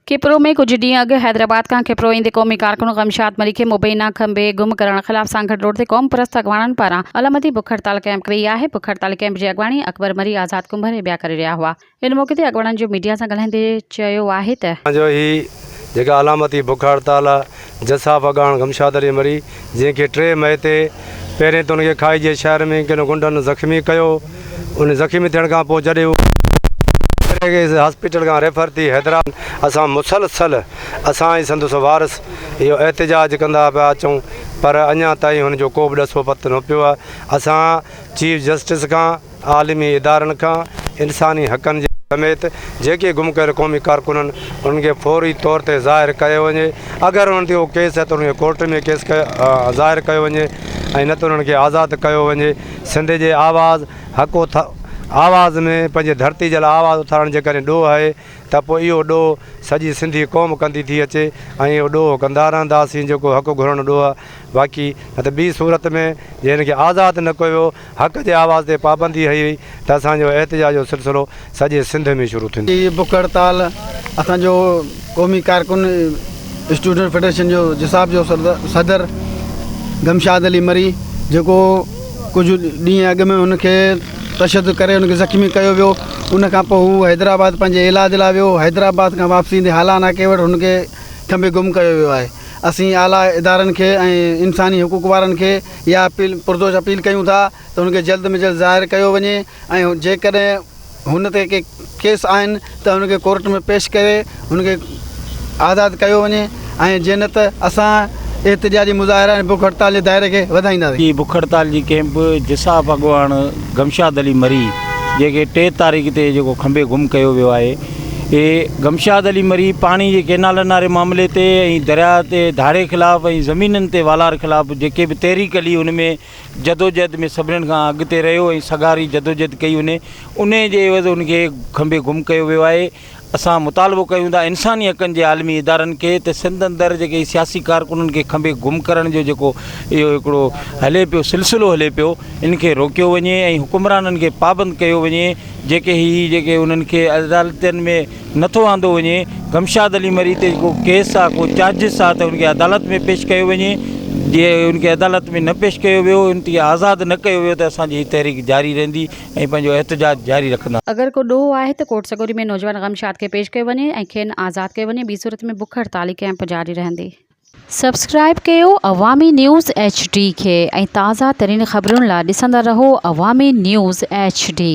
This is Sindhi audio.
کپرو ۾ ڪجهه ڏينهن اڳ حيدرآباد کان کپرو ايندي قومي ڪارڪن غمشاد مري کي مبينا کنڀي گم ڪرڻ خلاف سانگهڙ روڊ تي قومپرست اڳواڻن پاران علامتي بک هڙتال ڪئمپ ڪئي آهي. بک هڙتال ڪئمپ جي اڳواڻي اڪبر مري، آزاد ڪنڀر ۽ ٻيا ڪري رهيا هئا. ان موقعي تي اڳواڻن جو ميڊيا سان ڳالهائيندي چيو آهي ته. جو هي جيڪا علامتي بک هڙتال جساف اڳواڻ غمشاد علي مري جنهن کي ٽي مئي تي پهرين ته ان کي کائي جي شهر ۾ ڪن غنڊن زخمي ڪيو ان زخمي ٿيڻ کان پوء جڏهن هو هاسپيٽل کان ريفر ٿي حيدرآباد اسان مسلسل اسان ۽ سندس وارث اهو احتجاج ڪندا پيا اچون پر اڃا تائين هن جو ڪو به ڏسو پتو نه پيو آهي اسان چيف جسٽس کان عالمي ادارن کان انساني حقن جي سميت جيڪي گم ڪيل قومي ڪارڪنن انهن کي فوري طور تي ظاهر ڪيو وڃي اگر انهن تي اهو ڪيس آهي ته انهن کي ڪورٽ ۾ ڪيس ظاهر ڪيو وڃي ۽ نه ته انهن کي آزاد ڪيو وڃي سنڌ جي آواز حق آواز ۾ پنهنجي ڌرتي جي لاء آواز اٿارڻ جيڪڏهن ڏوهه آهي ته پوء اهو ڏوهه سڄي سنڌي قوم ڪندي ٿي اچي ۽ اهو ڏوهه ڪندا رهنداسين جيڪو حق گهرڻ ڏوهه باقي نه ته ٻي صورت ۾ جي هن کي آزاد نه ڪيو ويو حق جي آواز تي پابندي هئي وئي ته اسان جو احتجاج جو سلسلو سڄي سنڌ ۾ شروع ٿيندو. هي بک هڙتال اسان جو قومي ڪارڪن اسٽوڊنٽ فيڊريشن جو جساف جو صدر غمشاد علي مري جيڪو ڪجهه ڏينهن اڳ ۾ هن کي تشدد ڪري هن کي زخمي ڪيو ويو ان کان پوء هو حيدرآباد پنهنجي علاج لاء ويو حيدرآباد کان واپسي ايندي هالا ناڪي وٽ هن کي کنڀي گم ڪيو ويو آهي اسين اعليٰ ادارن کي ۽ انساني حقوق وارن کي اها اپيل پرزوش اپيل ڪيون ٿا ته هن کي جلد ۾ جلد ظاهر ڪيو وڃي ۽ جيڪڏهن هن تي ڪي ڪيس آهن ته هن کي ڪورٽ ۾ پيش ڪري هن کي آزاد ڪيو وڃي ۽ جي نه ته اسان احتجاجي مظاهرا ۽ بک هڙتال جي دائري کي وڌائينداسين. جي بک هڙتال جي ڪئمپ جساف اڳواڻ غمشاد علي مري جنهن کي ٽي تاريخ تي جيڪو کنڀي گم ڪيو ويو آهي اهي غمشاد علي مري پاڻي جي ڪينالن واري معاملي تي ۽ درياء تي ڌاڙي خلاف ۽ زمينن تي والار خلاف جيڪي به تحريڪ هلي ان ۾ جدوجهد ۾ سڀنين کان اڳتي رهيو ۽ سگهاري جدوجهد ڪئي انهي انهي جي عيوض ان کي کنڀي گم ڪيو ويو آهي اسان مطالبو ڪيون ٿا انساني حقن جي عالمي ادارن کي ته سنڌ اندر جيڪي سياسي ڪارڪنن کي کنڀي گم ڪرڻ جو جيڪو اهو هڪڙو هلي پيو سلسلو هلي پيو ان کي روڪيو وڃي ۽ حڪمرانن کي پابند ڪيو وڃي جيڪي هي جيڪي انهن کي عدالتن ۾ نٿو آندو وڃي غمشاد علي مري تي ڪو ڪيس آ ڪو چارجز آ ته ان کي عدالت ۾ پيش ڪيو وڃي جي ان کي عدالت ۾ نه پيش ڪيو ويو ان کي آزاد نه ڪيو ويو ته اسان جي هي تحريڪ جاري رهندي ۽ پنهنجو احتجاج جاري رکندا. اگر ڪو ڏوهه آهي ته ڪورٽ سڳوري ۾ نوجوان غمشاد کي پيش ڪيو وڃي ۽ کين آزاد ڪيو وڃي ٻي صورت ۾ بک هڙتالي ڪئمپ جاري رهندي. سبسڪرائيب ڪيو عوامي نيوز ايڇ ڊي کي ۽ تازه ترين خبرن لا ڏسندا رهو عوامي نيوز ايڇ ڊي.